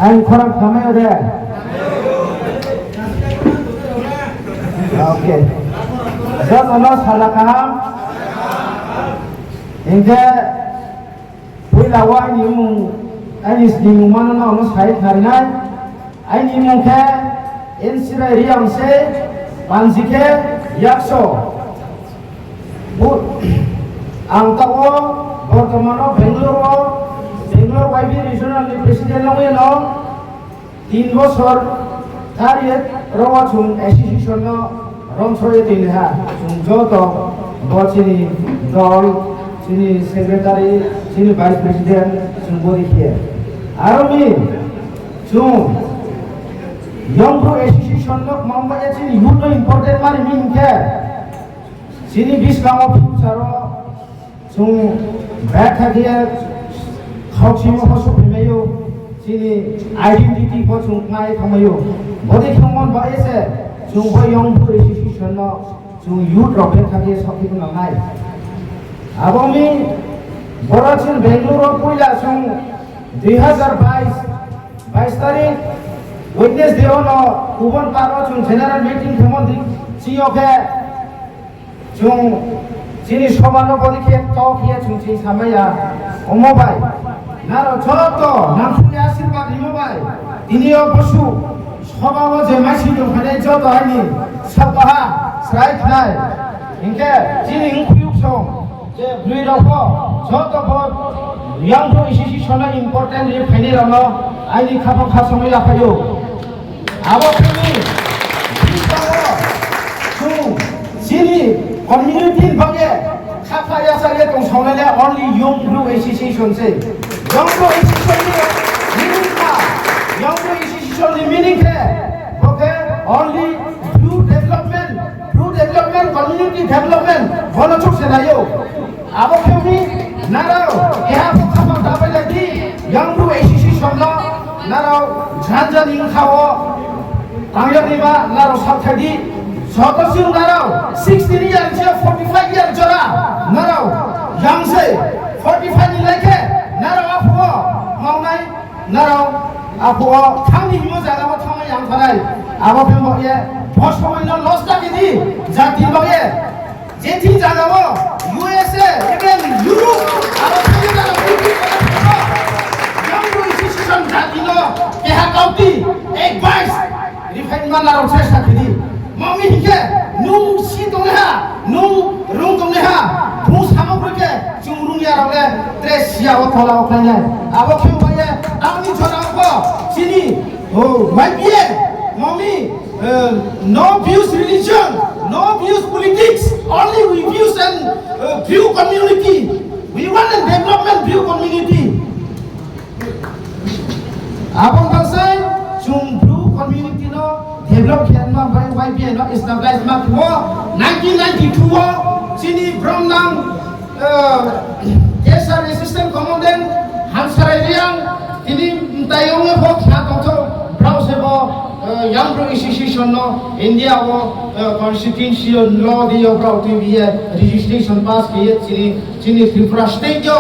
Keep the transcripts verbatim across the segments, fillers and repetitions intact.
Aini khorang khamai de. Okay. Joto no sala kaham. Hing khe, poila wo aini mmung, aini snimungma no no sai khnari nai. Aini mmung khe N C Rai Reang se, panji khe Yakso. Bo, ang taoh wo bortoman no Bangalore wo, Bangalore Y B A regional ni president ong ye no, tin bosor kar ye ro wo chung association no romsoi ye tini ha. Chung joto bo chini dol, chini secretary, chini vice president, chung bo ri khe. Aro ni chung Young Bru Association no kmang ba ye chini youth no important mani mi hing khe, chini buskang wo future wo chung betha khe ye khaukchimo pho souhphai mai ou, chini identity pho chung khnai thanngmai ou. Bodei khe ongmo ni ba ye se chung bo Young Bru Association no chung youth rao betha khe ye saohphai nang nai. Abo mi boro chini Bangalore wo poila chung dui hazar bais, bais tarik Wednesday wo no Ubon Park wo chung general meeting khemo di, chini yo khe chung chini sobha no bodei khe to khe ye chung chini samai ya. Omo bai nrao joto nangkhruh ye asirbad rimo bai, tini yo bosuh sobha wo je maisi tongphainai joto aini saohbaha srai khnai. Hing khe chini mkhuiyuksong je broi rao pho joto bo Young Bru Association no important ri phainai rao no aini khaphang khasongwi laphai ou. Abo khe ni, bini salo chung chini community ni bagwi khakha yasa ye tong saonai le only Young Bru Association se. Young Bru Association ni meaning kha, Young Bru Association ni meaning khe, bo khe only Bru development, Bru development, community development, bono chuk se nai ou. Abo khe ongmi nrao keha pho khaphang ta bai lai di, Young Bru Association no nrao janja ni bkha wo tang yag ni ba nrao saohthai di. Joto chung nrao sixteen year se forty five year jora nrao yang se, forty five ni lai khe nrao aphuh wo maonai, nrao aphuh wo thanng ni himo zaga wo thanngmai yang thanai. Abo khe bo ye bo somoi no loss ta khe di, jati bo ye. Je thing zaga wo U S A, even Europe, aro thani zaga wo Europe, Young Bru Association jati no keha kauti, advice, refine ma nrao chesta khe di. Mami hing khe, nung si tongnaiha, nung rung tongnaiha, bung samo kroi khe, chung rung ya rao le, tre siya wo thola wo khlainai. Abo khe bai ye, tang ni jora wo, chini, oh, Y B A, mami, Uh, no views religion, no views politics, only we views and, uh, view community. We want a development view community. Abo bangsa chung Bru community no develop khe ma bai Y B A no establish ma khe o nineteen ninety-two o chini bromnang, uh, K S R Assistant Commandant Hamsarai Reang, tini mtai ong ye bo khna tongthou, brao se bo, uh, Young Bru Association no India o, uh, constitution law di yo brao tuibi ye registration pass khe ye chini, chini Tripura state yo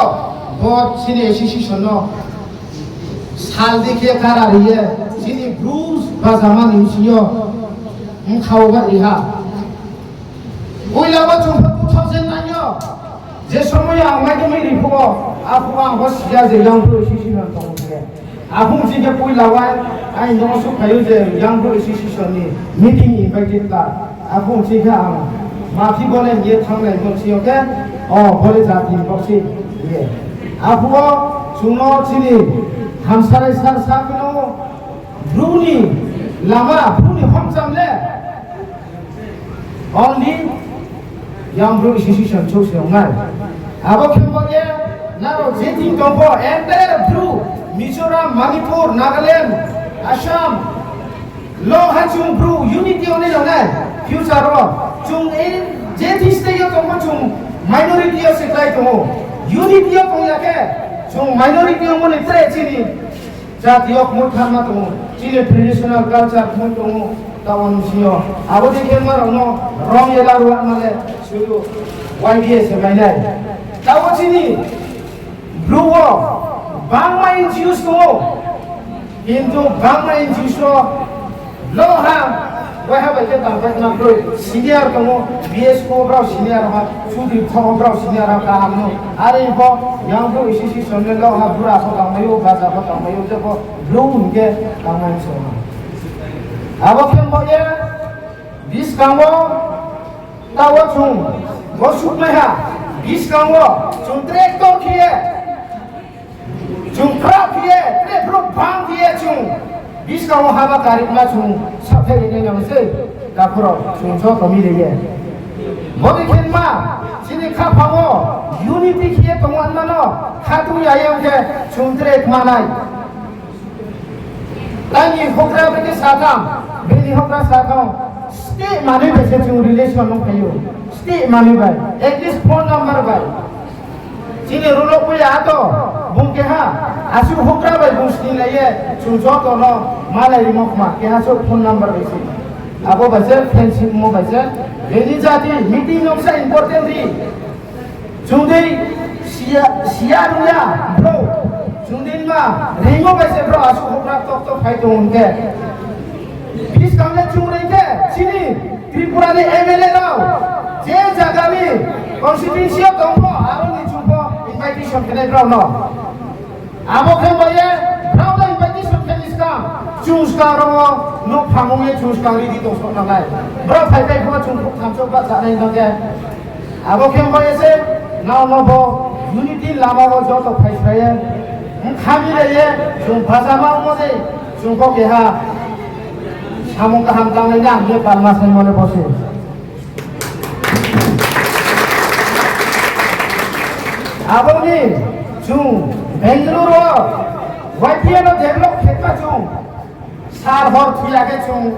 bo chini association no sal di khe kara ri ye chini Bru bajama ni bsing yo mkhao ba ri ha. Poila wo chung pho two thousand nine yo, je somoi ang mai tongmai ri phuh wo, aphuh ang bo siya je Young Bru Association tong khe. Aphuh ching khe poila wo, aini no suhphai ou je Young Bru Association ni meeting invited ta. Aphuh ching khe ang, ma phi bo le ye thanngnai bo ching yo khe, o, bo le jati ni bo se, ye. Aphuh wo, chung no chini, Hamsarai sir sa kheno, Bru ni lama, Bru ni homcham le, only Young Bru Association chouh se ong nai. Abo khe bo ye, nrao je thing tong pho, entire Bru, Mizoram, Manipur, Nagaland, Assam, lo ha chung Bru unity ong nai nang nai, future wo. Chung e, je thing state yo tong pho chung minority yo se klái tong ou. Unity yo tong ya khe, chung minority yo mani tre chini jati yo kmui thanma tong ou, chini traditional culture kmui tong ou, taoh ni bsing yo. Abo dei khe ma rao no rom ye laruh ma le, sudu Y B A se mai nai. Taoh chini Bru wo bangma N G Os tong ou. Kintu bangma N G O so loha, waiha bai khe tangpai na kroi, senior tongo, B S K brao senior ha, Sudip thango brao senior ha, kaham no. Are pho, yang bo isi si sonle loha, bura pho tangmai ou, baja pho tangmai ou, jebo blung hing khe tangmai song ha. Abo khe bo ye, buskang wo, taoh wo chung, bo sukmai ha, buskang wo, chung tractor khe ye, chung kra khe ye, tre brouh bang khe ye chung, buskang wo haba karima chung sathai rinai nang se, takhurao chung joto mile ye. Bodei khe ma, chini khaphang wo unity khe ye tongma no, khatung ya ye ong khe chung tre kma nai. Tini houhgra bai khe satham, bini houhgra satham, state manoi bai se chung relation ong phai ou, state manoi bai, at least phone number bai. Chini rolo pui ya to, bung keha, asuh houhgra bai bung sninglai ye, chung joto no malai rimo kma, keha suh phone number bai se. Abo bai se friendship mo bai se, bini jati meeting no sa important ri. Chung dei siya, siya rung ya, bro. Chung dei ma, reingmo bai se bro, asuh houhgra tokto phai tong hing khe. Buskang le chung reing khe, chini Tripura ni M L A rao, je zaga ni constituency yo tong pho, aro ni chung pho invitation khe nai brao no. Abo khe bai ye, brao le invitation khe ni skang, chung skang rao wo, nouh phamung ye chung skang ready tong sok nangnai. Brao phai phai pho chung khrouh thamso bahcha nai no khe. Abo khe bai ye se, nrao no bo unity lama wo joto phai sa ye, bkha milai ye, chung bajama ongmo dei, chung pho keha samung kaham tangnai na hing ye palma saimo le bo se. Abo ni chung Bangalore wo Y P A no develop khe kha chung. Sar hor thoi ya khe chung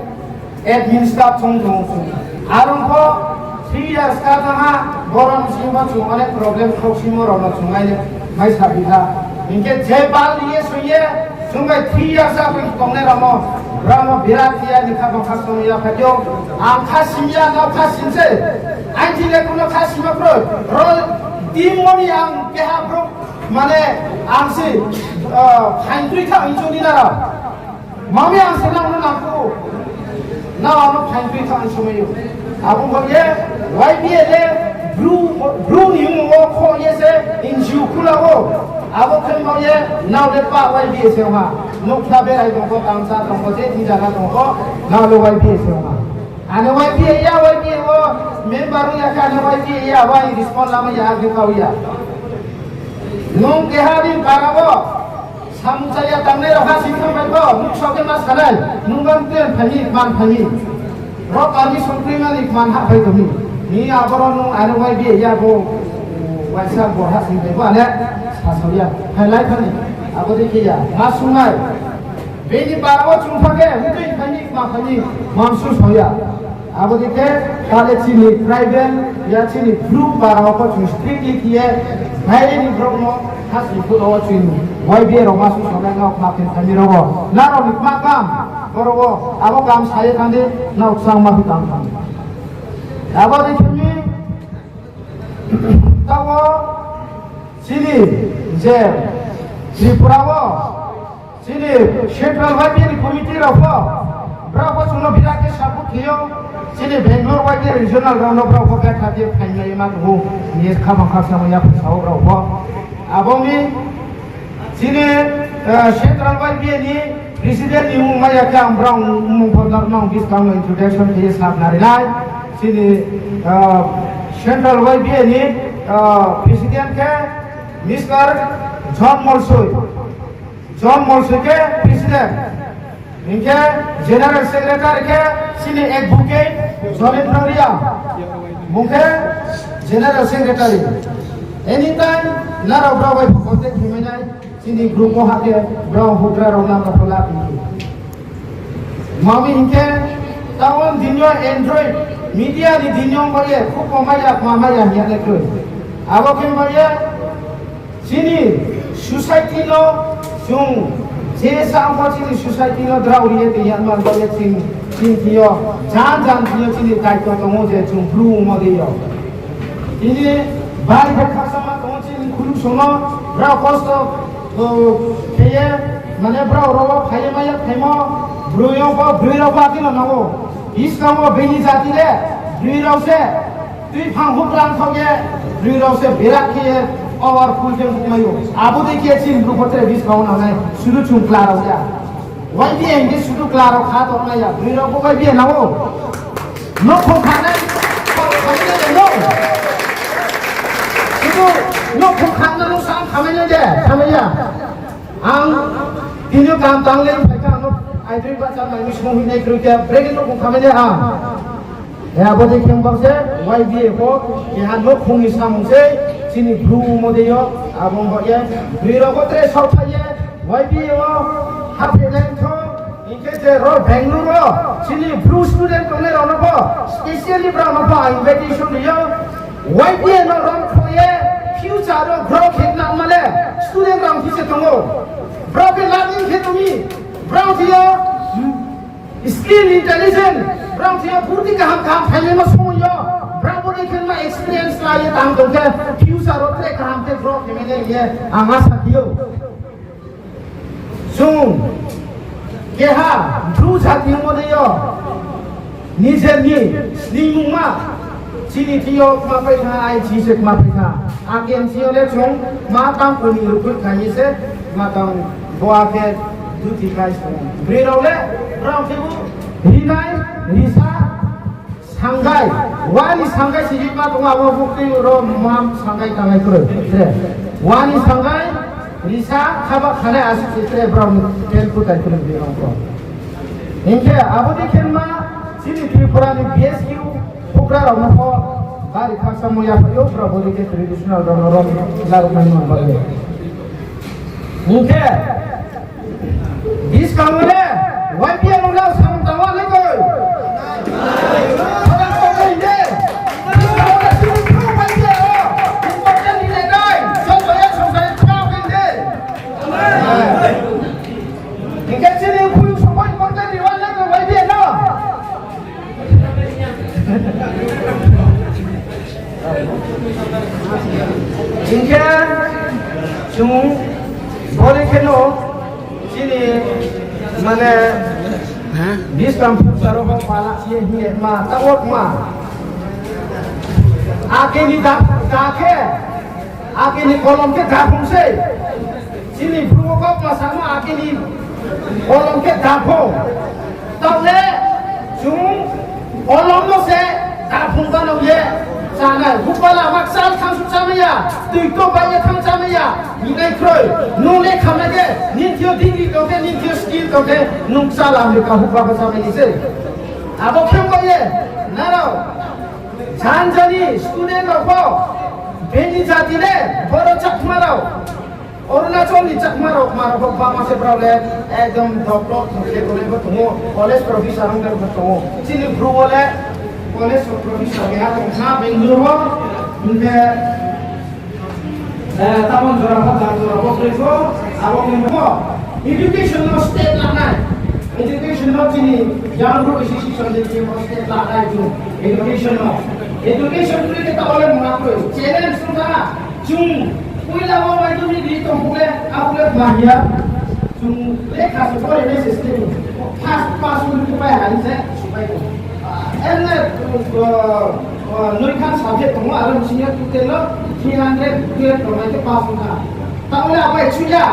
administer chung tong ou chung. Are ong pho three years ka thanng ha, boron sing pho chung onek problem khrouhsingmo rao no chung mai, mai sabi kha. Hing khe je pal ri ye soi ye, chung bai three years a tongnai rao no, brao no birat ya ni kha bangkha song ya phai ou. Ang kha sim ya, nrao kha sim se. Aini thing le kuno kha sim ya kroi. Ro team mo ni ang keha brouh, mane, ang se, phaing kroi tha hing chung di na rao. Mami ang se nang no nang kho. Nrao ano phaing kroi tha hing somai ou. Abo bo ye, Y B A le, Bru, Bru ni mmung wo kho ye se N G O khula ou. Abo khe bo ye, nrao le pa Y B A se ong ha. Nouhkha berai tong kho, tangsa tong kho, je thing zaga tong kho, nrao le Y B A se ong ha. Ano Y B A ya, Y B A wo member ong ya khe, ano Y B A ya, abo ang respond lama ya, abo kau ya. Nung keha ni para wo, samung chaya tangnai rao ha sing thang bai pho, nung sao khe ma sanai, nung bang ten phai mi, man phai mi. Ro permission kroi mani man ha phai tong mi. Ni aboro nung ano Y B A ya bo, waisa bo ha sing bai pho, ane, sasao ya. Phai lai phani, abo dei khe ya, ma sungnai. Bini para wo chung pha khe, mtui phai mi, ma phai mi, ma msu sao ya. Abo dei khe, tale chini tribal, ya chini Bru para wo pho chung strictly khe ye, baire ni brouh no, ha sing phuh rao wo chung, Y B A rao ma sung sao nai no, ma khe phai mi rao wo. Nrao ni kma kam, boro wo, abo kam sa ye thanng di, nrao kchang ma phi tang thanng. Abo dei khe mi, taoh wo, chini je Tripura wo, chini Central Y B A ni committee rao pho, brao pho chung no birat khe support khe ou, chini Bangalore Y B A regional rao no brao pho betha khe phainglai ma tong ou, ni kha bangkha samo ya phaisa ou brao pho. Abo ni chini, Central Y B A ni president ni mmung mai ya khe ang brao mmung pho nrao no buskang no introduction khe ye sa nari nai. Chini, Central Y B A ni, president khe Mister John Molsoi. John Molsoi khe president. Hing khe general secretary khe chini advocate Jonendra Reang. Bung khe general secretary. Anytime nrao brao bai pho contact khe mai nai. Chini group wo ha khe brao houhgra rao number pho la tong ou. Mami hing khe, taoh wo din yo Android media ni din yo ong bai ye, khupo mai ya, kma mai ya hing ya le kroi. Abo khe bai ye, chini society no chung, je sa pho chini society no drao ri ye tong ya man bai ye chini, chini thing yo, jan jan thing yo chini daito tong ou je chung Bru ongmo dei yo. Tini bari khe khasama tong ou chini khuluh song no, brao kosto khe ye, Mane brao rao wo phai ye mai ya phaimo, broi yo pho, broi rao pho akhe no nang ou. Buskang wo bini jati le, broi rao se, tuiphang houhgra ongthaoh ye, broi rao se berak khe ye, powerful khe nuhmai ou. Abo dei khe chini bru pho tre buskang wo nang nai, sudu chung kla rao ya. Y B A hing khe sudu kla rao kha tongmai ya, broi rao pho Y B A nang ou. Nouhkhong khanai, khamai nai de no. Sudu nouhkhong khanai no sa khamai nai de, khamai ya. Ang tini yo kam tang le phai kha, ang no aidroih bahcha mai mi song hinai kroi khe, brekhe nouhkhong khamai nai ha. Abo dei khe bang se Y B A pho, keha nouhkhong ni samung se, chini bru mo dei yo, abo ong ba ye, broi rao pho tre saohthaih ye, Y B A wo haphainai tho, hing khe je ro Bangalore wo, chini bru student tongnai rao no pho, specially brao no pho ang invitation ri ou, Y B A no rom kho ye, future wo grow khe nangma le, student rao thi se tong ou. Brao khe learning khe tong mi, brao thi yo, skill intelligent, brao thi yo burti kaham kaham phainaima somoi yo, brao bo dei khe ma experience la ye tang tong khe, future wo tre kaham khe grow khe mai nai hing ye ang asa khe ou. Chung keha bru jati ongmo dei yo, nijer ni sningmungma, chini thing yo kma pai tha, ai chi se kma pai tha. Ake chini yo le chung ma tang kuni ruhkhui kha ye se, ma tang bo akhe duty khai se. Broi rao le, brao khebu rinai, risa, sanggai, wani sanggai se hima tong, abo buktui ro ma sanggai tangai kroi, tre. Wani sanggai, risa, khaba khanai asuh se tre brao ni pen kutai kroi broi rao pho. Hing khe abo dei khe ma chini Tripura ni B S Q houhgra rao no pho bari khakchangmo yaphai ou, brao bo dei khe traditional rao no rom laruh nai man ba ye. Hing khe buskang wo le Y B A rao no samung tang wa nai koi. Khorang tong nai de. Buskang wo le chini bru Y B A rao important ni le nai, joto ye songsari thanng nai de. Hing khe chini bru support important ni wa nai koi Y B A no. Hing khe chung bo dei khe no chini mane buskang phuhsaro pho pala ye hing ye ma, taoh wo kma. Ake ni da, da khe, ake ni kolom khe daphung sei. Chini bru wo kautma samo ake ni kolom khe daphung. Taoh le chung kolom no se daphung banao ye chánai. Houhgra lama kchal thanng suh chámai ya, tui to bai ye thanng chámai ya, hinai kroi. Nung le khamai khe, nini thing yo degree tong khe, nini thing yo skill tong khe, nung kchal America houhgra ba chámai ni sei. Abo khe ong ba ye, nrao, janja ni student rao pho, bini jati le, boro Chakma rao. Arunachal ni Chakma rao, kma rao pho bangma se brao le, ekdom doctor, khe tongnai pho tong ou, college professor ong nai pho tong ou. Chini bru wo le, college professor keha tong kha, Bangalore wo, hing khe, eh, tabon jora pho, jang jora pho, kroi pho, abo ni pho, education no step lanai, education no chini young bru association ni pho step lanai chung, education no, education kroi khe taoh le mungha kroi, challenge ong kha. Chung poila wo maidhyamik ri tong phuh le, abo le kma hing ya. Chung lekha se pore nai se sini. First pass ong khe pai ha hing se supai tong. Emne, noi khan subject tong ou, aro senior student no three hundred, twelve tong nai khe pass ong kha. Taoh le apai chu ya.